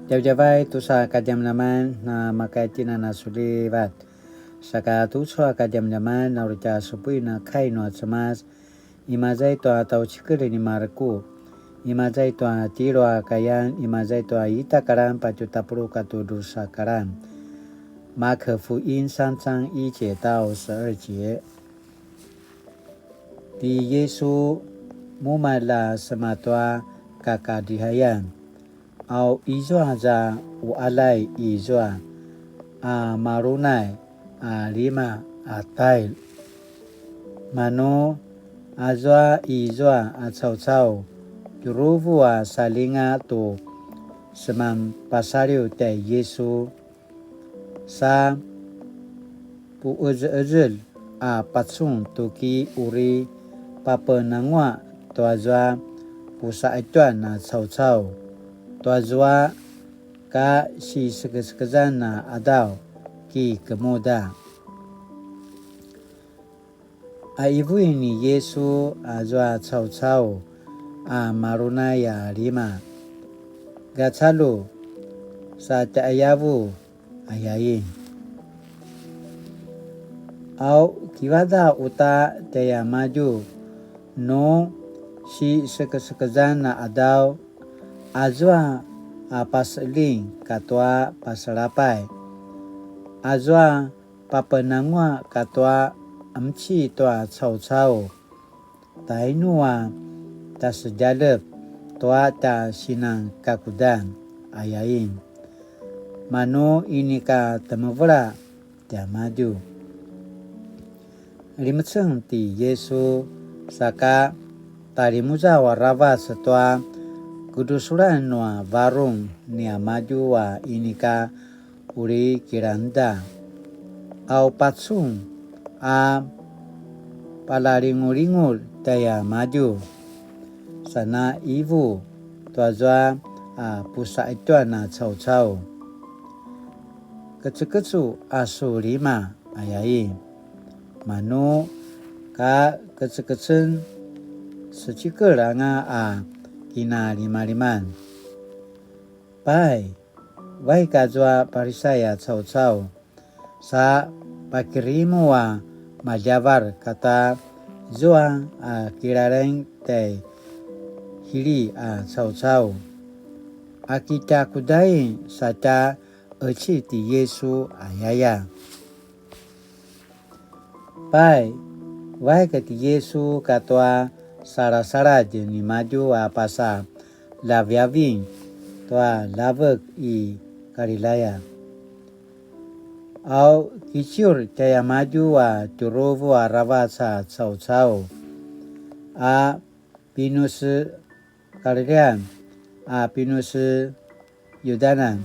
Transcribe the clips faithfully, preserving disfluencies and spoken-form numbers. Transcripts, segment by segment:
Djavadjavay tusa kadjamadjaman na makaitinan a sulivat. Saka tucu a kadjamadjaman na uri tja supuin a kai nua Cemas, imaza i tua tjaucikel ni Mareku, imaza i tua tjelu a kayan, imaza i tua ita karan patje tapuluq katua drusa karan. 馬可福音三章一節到十二節。 Ti Yisu mumalj a sema tua kakadrihayan, au izua za uqaljay izua a marunay a lima a tail. Manu azua izua a caucau tjuruvu a saljinga tu seman pasaliw tjai Yisu, sa puqezeqezelj a pacun tu ki uri papenanguaq tuazua pusaqetjuan a caucau, tuazua ka sisekesekezan a qadaw ki kemuda. A qivu ni Yisu azua caucau a marunay a lima, gacalju, sa tjaqayavu, ayain. Au kivadaq uta tjaiamadju, nu sisekesekezan a qadaw, azua a paseqeljing katua paselapay, azua papenanguaq katua qemeci tua caucau, tainu a tasedjalep tua tja sinan kakudan, ayain. Manu inika temevela tiamadju. Limeceng ti Yisu, saka talimuzaw aravac tua kudrusulan nua varung niamadju a inika uri kilangda. Au pacun a palalingulingulj tjaiamadju, sana qivu tuazua a pusaqetjuan a caucau, kecekecu a su lima, ayain. Manu ka kecekecen, secikel anga a kinalimaliman. Pai, vaik azua Parisai a caucau, sa pakirimu a maljavar kata zua a kilalaing tjai Hili a caucau, a kitjakudain sa tja qeci ti Yisu, ayaya. Pai, vaik ti Yisu katua salasaladj nimadju a pasa laviaving tua ljavek i Galilaya. Au kiciur tjaiamadju a tjuruvu aravac a caucau, a pinuse Galilaya, a pinuse Yudanan,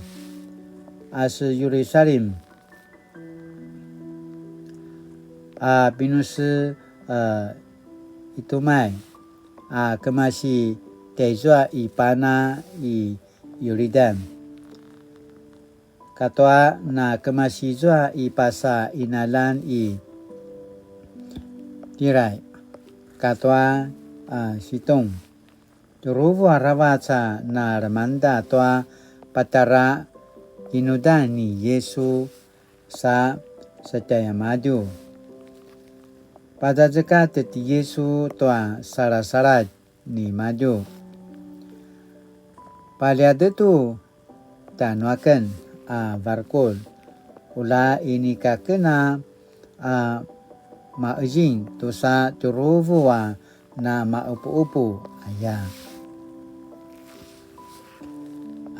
a se Yerusalim, a pinuse, a, Itumai, a kemasi tjaizua i pana i Yuridan, katua na kemasi zua i pasa qinaljan i Tirai, katua, a, Situng. Tjuruvu aravac a na lemangda tua patjara kinudan ni Yisu sa satjaiamadju. Pazazekatj ti Yisu tua salasaladj nimadju. Paljadetu tjanuaken a varkul, ula inika ken a maqezing tusa tjuruvu a na maqepuqepu aya.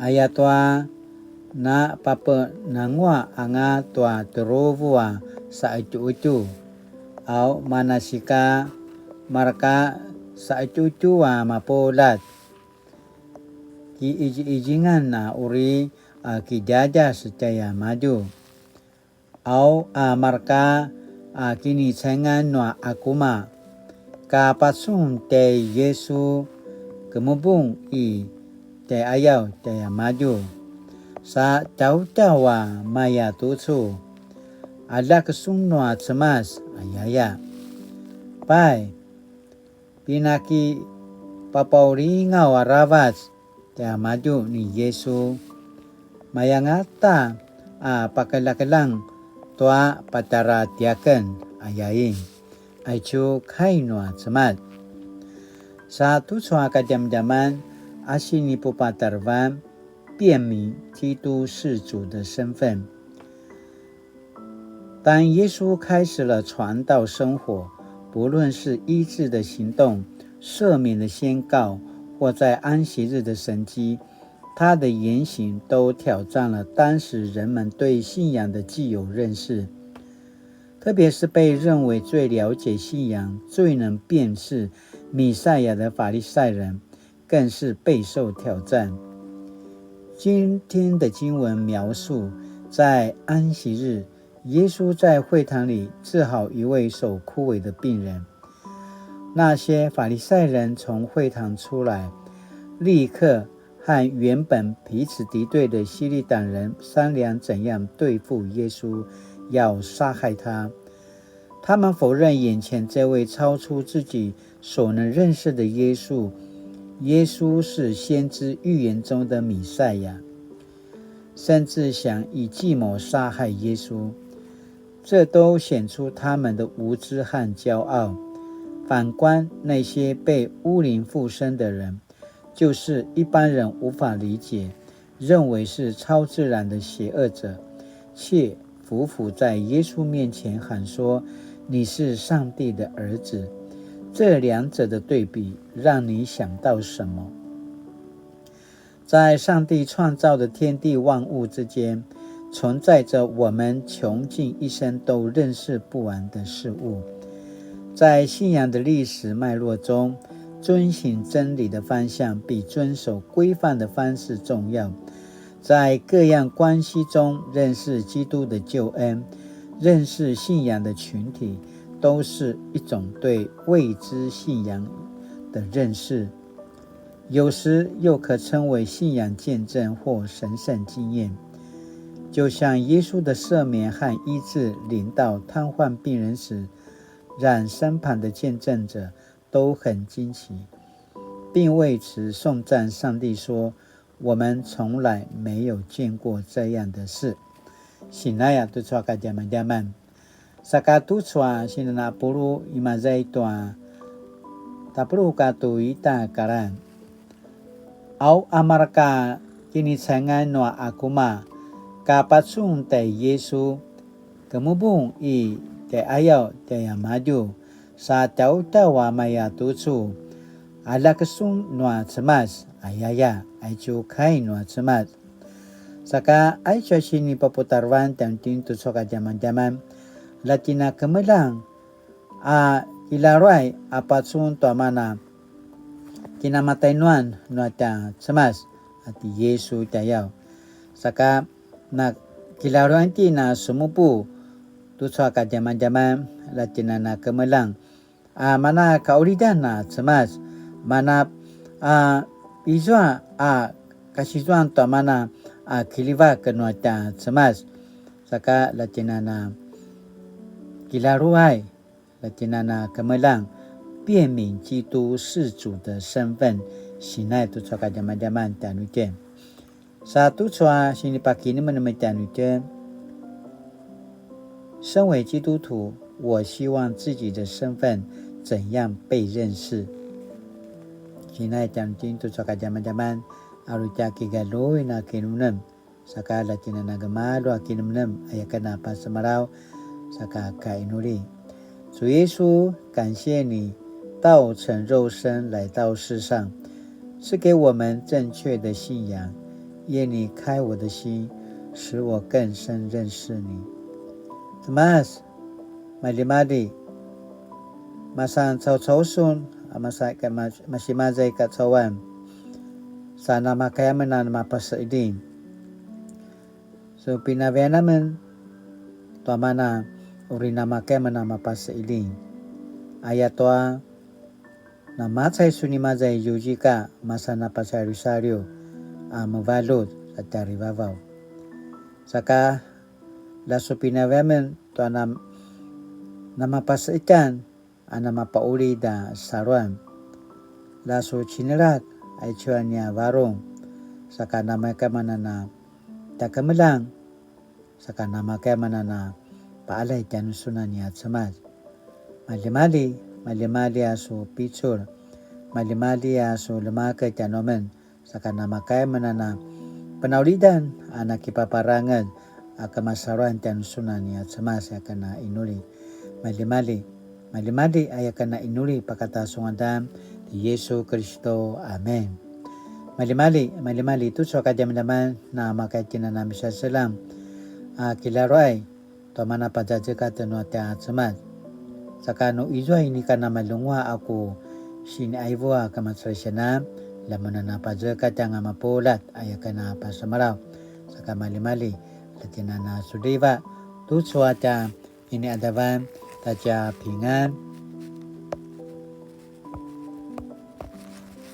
Ayatua na papenanguaq anga tua tjuruvu a saqetjuqetju, au manasika mareka saqetjuqetju a mapuljat, kiqiziqizingan a uri a kidjadjas tjaiamadju. Au a mareka a kinicaingan nua akuma, ka pacun tjai Yisu kemubung i tjaiqayaw tjaiamadju, sa tjautjau a maya tucu, aljak sun nua Cemas, ayaya. Pai, pinakipapaulingaw aravac tiamadju ni Yisu, Mayangata a pakeljakeljang tua patjara tiaken, ayain. Aicu kai nua Cemas. Sa tucu a kadjamadjaman a sinipupatarevan, 辨明基督是主的身份。当耶稣开始了传道生活，不论是医治的行动、赦免的宣告，或在安息日的神迹，他的言行都挑战了当时人们对信仰的既有认识，特别是被认为最了解信仰、最能辨识弥赛亚的法利赛人，更是备受挑战。今天的经文描述，在安息日，耶稣在会堂里治好一位手枯萎的病人。那些法利赛人从会堂出来，立刻和原本彼此敌对的希律党人商量怎样对付耶稣，要杀害他。他们否认眼前这位超出自己所能认识的耶稣。耶稣是先知预言中的弥赛亚，甚至想以计谋杀害耶稣。这都显出他们的无知和骄傲。反观那些被污灵附身的人，就是一般人无法理解，认为是超自然的邪恶者，却俯伏在耶稣面前喊说：“你是上帝的儿子。”这两者的对比，让你想到什么？在上帝创造的天地万物之间，存在着我们穷尽一生都认识不完的事物。在信仰的历史脉络中，遵循真理的方向比遵守规范的方式重要。在各样关系中认识基督的救恩，认识信仰的群体，都是一种对未知信仰的认识。有时又可称为信仰见证或神圣经验。就像耶稣的赦免和医治临到瘫痪病人时，让身旁的见证者都很惊奇，并为此颂赞上帝说：“我们从来没有见过这样的事。” Sinaya tucu a kadjamadjaman. Saka tucu a sinanapulu imaza i tua tapuluq katu ita kalan. Au a mareka kinicaingan nua akuma, ka pacun tjai Yisu, kemubung i tjaiqayaw tjaiamadju, sa tjautjau a maya tucu, aljakesun nua Cemas, ayaya, aicu kai nua Cemas. Saka aicu a sinipaputarevan tjanuitjen tucu a kadjamadjaman, la tjen a kemeljang a kilaruay a pacun tua mana kinamatainuan nua tja Cemas, a ti Yisu tjayaw. Saka na kilaruay tjen a semupu tucu a kadjamadjaman, la tjen a na kemeljang a mana kaqulidan a Cemas, mana a izua a kasizuan tua mana a kiljivak nua tja Cemas, saka la tjen a na kilaruay, la tjen a na kemeljang, 辨明基督是主的身份, sinai tucu a kadjamadjaman tjanuitjen. Sa tucu a sinipakinemenem tjanuitjen. 身为基督徒，我希望自己的身份怎样被认识？Sinai tjanuitjen tucu a kadjamadjaman, aru tja kigaluin a kinemenem, saka la tjen a na gemalju a kinemenem, aya ken a pasemalaw, saka kainuli. 主耶稣，感谢你道成肉身来到世上，赐给我们正确的信仰。愿你开我的心，使我更深认识你。Cemas, maljimalji, masan caucau sun, a masa-, ka-, mas-, masimazay kacauan, sa namakaya men a namapaseqeljing. Su pinavian amen tua mana uri namakaya men a mapaseqeljing. Ayatua, namacay sun imaza i ziuzika masa napasaliwsaliw a mevaljut a tjarivavaw. Saka, la su pinavian amen tua nam-, namapaseqetjan a namapaqulid a saluan. La su cinelak aicu a nia varung, saka namakaya men a na tja kemeljang, saka namakaya amen a na paqaljay tjanusun a nia Cemas. Maljimalji, maljimalji a su picul, maljimalji a su ljemakev tjanuamen, saka namakaya amen a na penaulidan a na kipaparangez a kemasaluan tjanusun a nia Cemas, aya ken a inuli. Maljimalji, maljimalji aya ken a inuli pakata su ngadan ti Yesu Kiristu. Amen. Maljimalji, maljimalji tucu a kadjamadjaman, namakaya itjen a na misaseljang a kilaruay tua mana pazazekatj nua tja Cemas. Saka nu izua inika namalenguaq a ku siniqaivu a kemacalisianan, lja mun a na pazekatj anga mapuljat, aya ken a pasemalaw. Saka maljimalji, ljatjen a na suliva, tucu a tja iniqadavan, ta tja pingan,